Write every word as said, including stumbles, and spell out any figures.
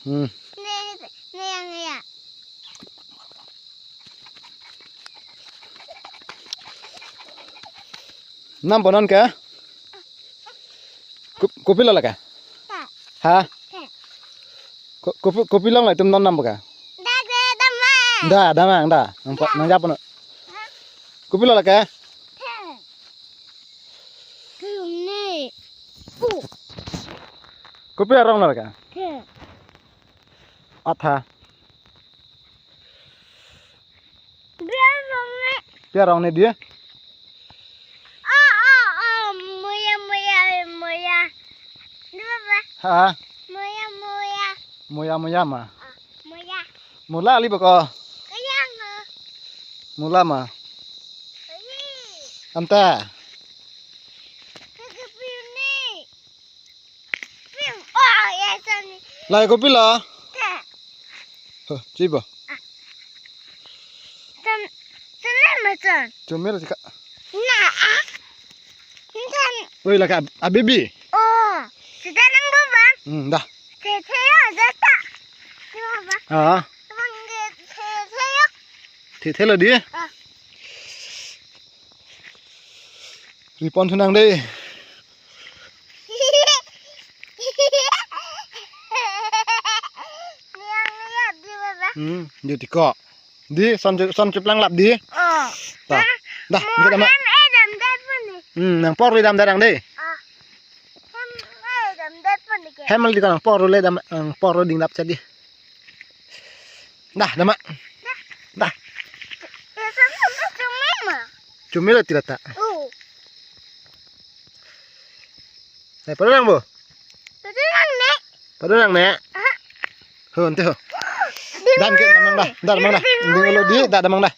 Hmm. Ne, ne yang ya. Nampo non ke? Ko-, kopilo lake? Ta. Ha? Ta. Ko-, kopi, kopilo nang itum non nampo ke? Da, da, damang. Da, damang, da. Nangpo, nangjapo non. Ha? Kopilo lake? Ta. Kuyung ne. Uh. Kopi arong lo lake? Ta. Atha. Biar rong ne. Biar rong ne dia? Oh, oh, oh, muya, muya, muya. Dua ba? Ha? Muya, muya. Muya, muya ma? Ah, muya. Mula ali beko? Kayang, ah. Mula ma? Ayi. Anta. Kagapir ni. Ping. Oh, ya, sani. Lai kopilo? Ta. Huh, chibo. Tan, tan macam. Chomel sika. Na, ah. Tan. Oi, lake ab-, abibi. Oh, kita nang baba. Hmm, da. Te, te, ya, da ta. Baba. Ah. Bang, te, te, ya. Te, te lo di. Ah. Ripon thunang dei. Niang niat di baba. Hmm, di tiko. Di son, son cheplang lap di. Oh. Ta. Dah, mo kita ma. Dam, eh, dam, dam, pun ni. Hmm, nangpor ri dam darang dei. Ah. Hem, eh, dam, dam, pun ni ke. Hem di nangpor le dam, nangpor ding dap jadi. Dah, dam ma. Dah. Dah. Ya, sama, sama, sama. Chomel tira ta. Oh. Eh, pado nang bo? Pado nang ne. Pado nang ne. Ah. Ho, ante ho. Dam ke, damang dah. Damang dah. Ding lo di, da damang dah.